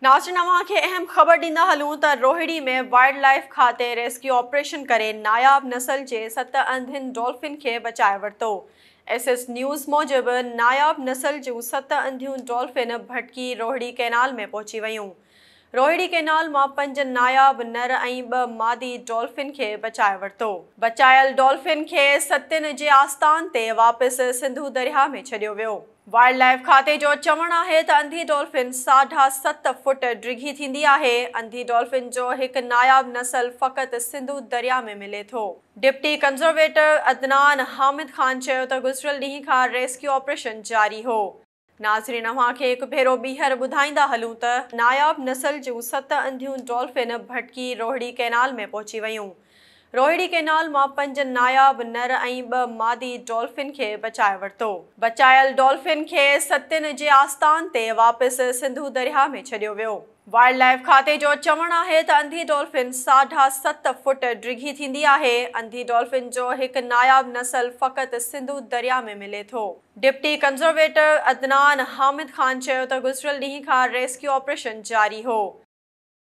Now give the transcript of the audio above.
ناظرين، اوهان کي اهم خبر ڏيندا هلون ته روهڙي ۾ وائلڊ لائيف کاتي ريسڪيو آپريشن ڪري ناياب نسل جي 7 انڌين ڊولفن کي بچائي ورتو. ايس ايس نيوز موجب ناياب نسل جون 7 انڌيون ڊولفن ڀٽڪي روهڙي ڪئنال ۾ پهچي ويون. روهڙي ڪئنال مان 5 ناياب نر ۽ 2 مادي ڊولفن کي بچائي ورتو. بچايل ڊولفن کي ستين جي آستان تي واپس سنڌو درياهه ۾ ڇڏيو ويو. وائلڊ لائيف کاتي جو چوڻ آهي ته انڌي ڊولفن 7.5 فوٽ ڊگهي ٿيندي آهي. انڌي ڊولفن جو هڪ ناياب نسل فقط سنڌو درياهه ۾ ملي ٿو. ڊپٽي ڪنزرويٽر عدنان حامد خان چيو ته گذريل ڏينهن کان ريسڪيو آپريشن جاري هو. ناظرين، اوهان کي هڪ ڀيرو ٻيهر ٻڌائيندا هلون ته ناياب نسل جون 7 انڌيون ڊولفن ڀٽڪي روهڙي ڪئنال ۾ پهچي ويون. روهڙي ڪئنال مان 5 ناياب نر ۽ 2 مادي ڊولفن کي بچائي ورتو. بچايل ڊولفن کي ستين جي آستان تي واپس سنڌو درياهه ۾ ڇڏيو ويو. وائلڊ لائيف کاتي جو چوڻ آهي ته انڌي ڊولفن 7.5 فوٽ ڊگهي ٿيندي آهي. انڌي ڊولفن جو هڪ ناياب نسل فقط سنڌو درياهه ۾ ملي ٿو. ڊپٽي ڪنزرويٽر عدنان حامد خان چيو ته گذريل ڏينهن کان ريسڪيو آپريشن جاري هو.